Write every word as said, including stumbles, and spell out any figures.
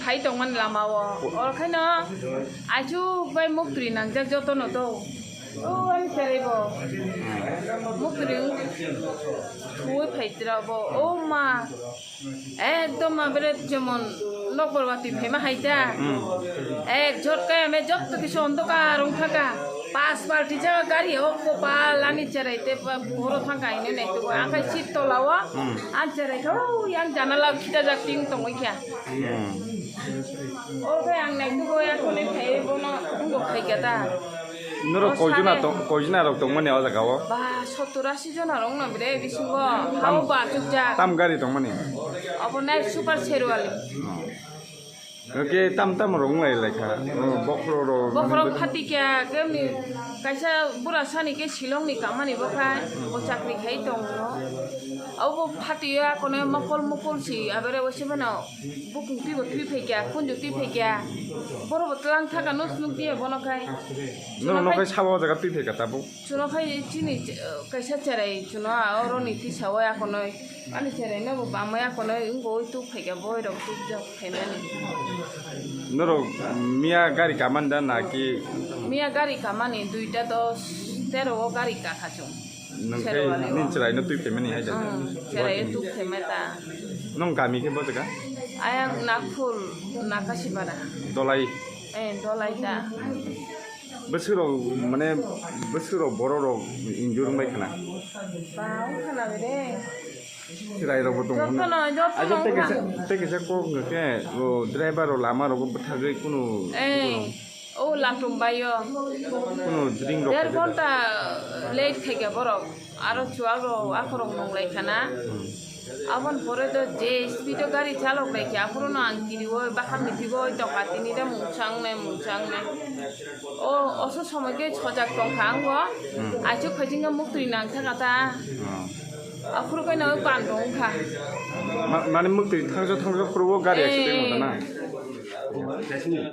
Hai tongmani lama o. Oro khaino aichuk bai muktri nangjak jotono to. O ani cherai bo. Muktri thuwi phai tira bo. O ma. Ekdom ma bere jemon nokbar wati phema hai ta. Hmm. Ek jot kaya me jotto kisu ondokar wng thaka. Pas palti jaga gari o kopal ani cherai te pa-, boro thangka hino nai tugo. Ang khai seat tola o. Hmm. Ang cherai kha o yang janala khita jak ting tongoi kha. Hmm. O khe ang nai tugo ya kone khai bono wng bo khai kha ta. Norok o koijona sare. Tong-, koijona rok tongmani o jaga o? Ba, sottor asi jona rok no bre bisingo. Tam-, hao ba chukjak. Tam gari tongmani? Obo nai super serwali. Oh. Oke, tam tam rok wng lai lai kha. Oh, bokhorok rok. Bokhorok phatikya, kemni kaisa bura sani ke Shillong ni kamani bo khai, bo chakri khai tongo. Obo phatiya kono mokol mokol si, abere bo se bono bukung twi bo twi phaikya, khunju twi phaikya. Boro bo tlang thaka no snuk diya bono khai. Norok no khai sabo jaga twi phaikha tabuk. Chuno khai chini ch-, kaisa cherai chuno a oro ni tisa o akonoi. Ani cherai no bo bamai akonoi wngoi tuk phaikha boi rok tuk jok phaimani. Norok miya gari kaman da na ki? Miya gari kamani duita dos tero o gari kakha chung. Nung khai Serwali o. Nin cherai no twi phaimani hai da. Hmm, cherai tuk phaimai ta. Nung kami khe bo jaga? Ayang Nakphul, Nakasipara. Dolai. Eh, Dolai ta. Bwswk rok, mane, bwswk rok borok rok injure wngbai khna? Ba, wng khna bai de. Chwrai rok bo tong khna. Jotono, jotono. Ajo tei wng kha. Kaisa, tei kaisa kok hwnkhe, o driver rok lama rogo bwthagwi kunu, eh, kunu o latum bai o. Kunu jring rok Der khaijak. Ghonta late khaikha borok. Aro chuwak rok akhorok nung lai khana. Hmm. Aboni pore to je speed o gari chalok lai khe, aphuru no ang kiri o, baham ni phigo oi tongkha, tini de mungsa wngnai, mungsa wngnai. O, oso somoi khe sojak tongkha ang bo. Hmm. Aichuk phai chingkha muktwi nang thaka ta. Hmm. Aphuru khe no pan rok wngkha. Ma-, mane muktwi thangsa thangsa phuru o gari accident wngkha na? Eh.